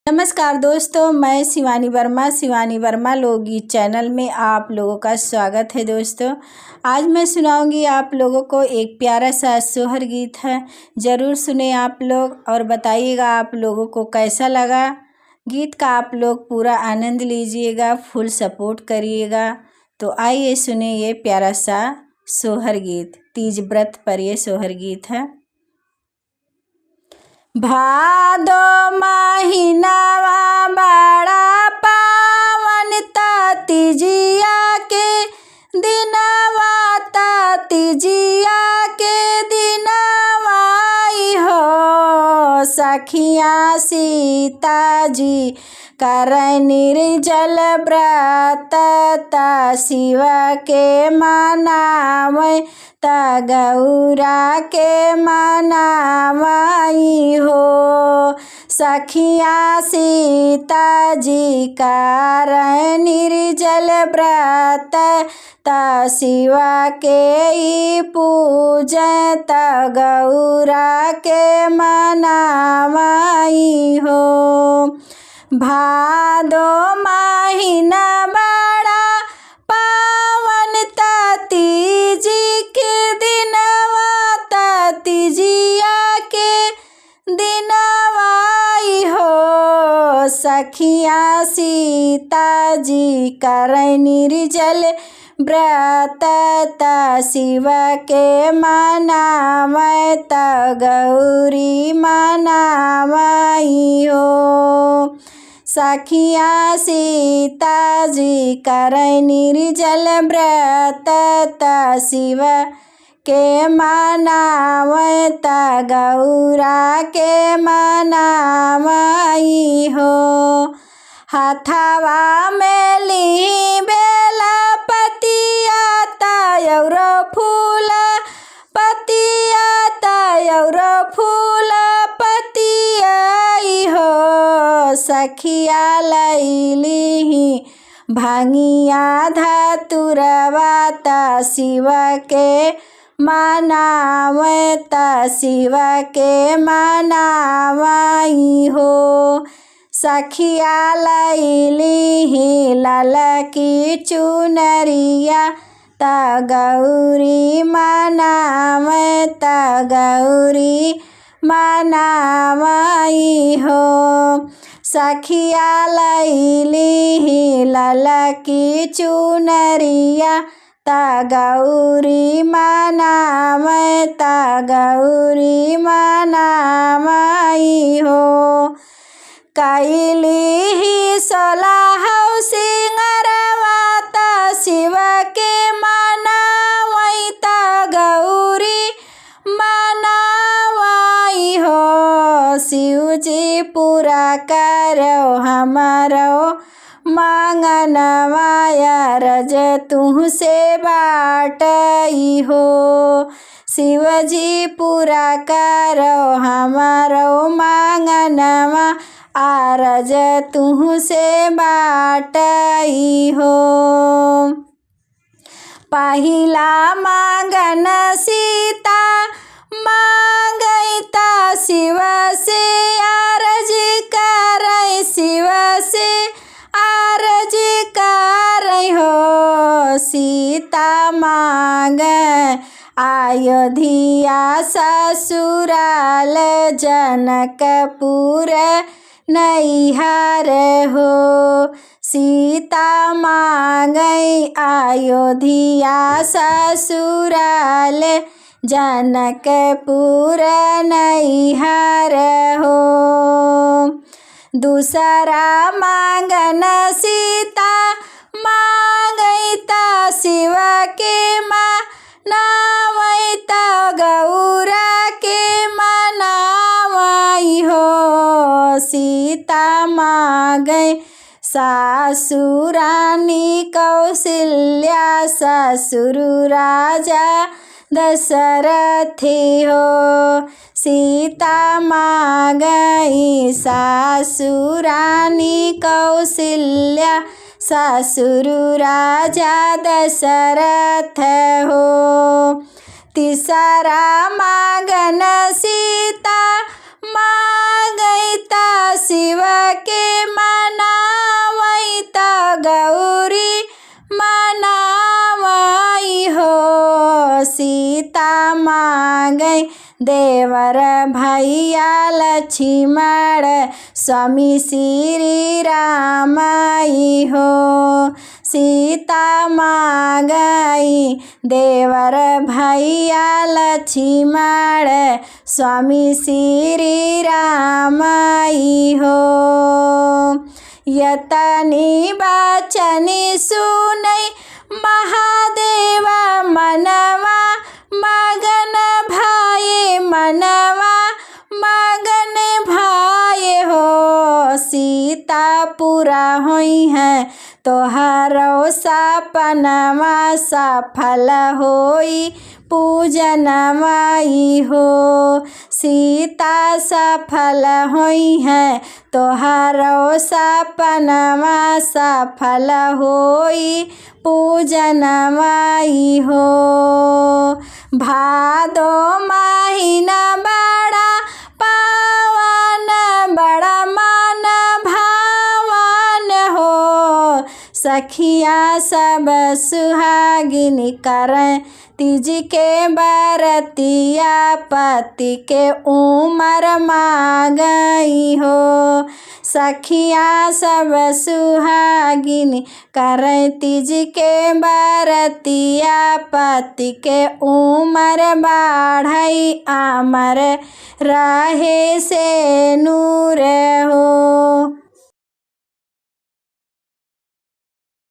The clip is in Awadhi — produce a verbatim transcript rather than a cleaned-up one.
नमस्कार दोस्तों, मैं शिवानी वर्मा, शिवानी वर्मा लोकगीत चैनल में आप लोगों का स्वागत है। दोस्तों, आज मैं सुनाऊंगी आप लोगों को एक प्यारा सा सोहर गीत है। ज़रूर सुने आप लोग और बताइएगा आप लोगों को कैसा लगा। गीत का आप लोग पूरा आनंद लीजिएगा, फुल सपोर्ट करिएगा। तो आइए सुने ये प्यारा सा सोहर गीत। तीज व्रत पर ये सोहर गीत है। भादो महीनवा बड़ा पावन, त तीजिया के दिनवा, त तीजिया के दिनवा ई हो। सखिया सीता जी करै निर्जल व्रत, त शिव के मनावै, त गौरा के मनावै हो। सखिया सीता जी करै निर्जल व्रत, त शिव के ई पूजै, त गौरा के मनावै हो। भादो महीना बड़ा पावन, त तीज के दिनवा, त तीजिया के दिनवा ई हो। सखिया सीता जी करै निर्जल व्रत, त शिव के मनावै, त गौरी मनावै हो। सखिया सीता जी करै निर्जल व्रत, त शिव के मनावै, त गौरा के मनावै हो। हथवा में लिही बेला पतिया, त औरो फूल पतिया, त औरो फूल पतिया ई हो। सखिया लैली ही भांगिया धतुरवा, त शिव के मनावै, त शिव के मनावै हो। सखिया लैली ही ललकी चुनरिया, त गौरी मनावै, त गौरी मनावै हो। सखिया लैली ही ललकी चुनरिया, त गौरी मनावै, त गौरी मनावै हो। कैली ही सोलहौ सिंगरवा, त शिव के मनावै, त गौरी मनावै हो। शिव जी पूरा करो हमरो मांगनवा, अरज तुहसे बाटै हो। शिव जी पूरा करो हमरो मांगनवा, अरज तुहसे बाटै हो। पहिला मांगन सीता मांगै, त शिव से अरज करै, शिव से अरज करै हो। सीता मांगै अयोध्या ससुराल, जनकपुर नैहर हो। सीता मांगै अयोध्या ससुराल, जनकपुर नैहर हो। दूसरा मांगन सीता मांगै, त शिव के मनावै, त गौरा के मनावै हो। सीता मांगै सासु रानी कौशल्या, ससुर राजा दशरथ हो। सीता मांगै सासु रानी कौशल्या, ससुर राजा दशरथ हो। तीसरा मांगन सीता मांगै, त शिव के मागै देवर भैया लक्ष्मण स्वामी श्री राम आई हो। सीता मागई देवर भैया लक्ष्मण स्वामी श्री राम आई हो। यतनी बचन सुनई महादेव मनवा मगन भाए, मनवा मगन भाए हो। सीता पूरा होई है तोहरो सपनवा सफल होई पूजनवा ई हो। सीता सफल होई है तोहरो सपनवा सफल होई पूजनवा ई हो। भादो महीना बड़ा पावन, बड़ा मन भावन हो। सखिया सब सुहागिन करै तीज के बरतिया, पति के उमर मागई हो। सखिया सब सुहागिन करै तीज के बरतिया, पति के उमर बाढ़ई, अमर रहे सेनुर हो।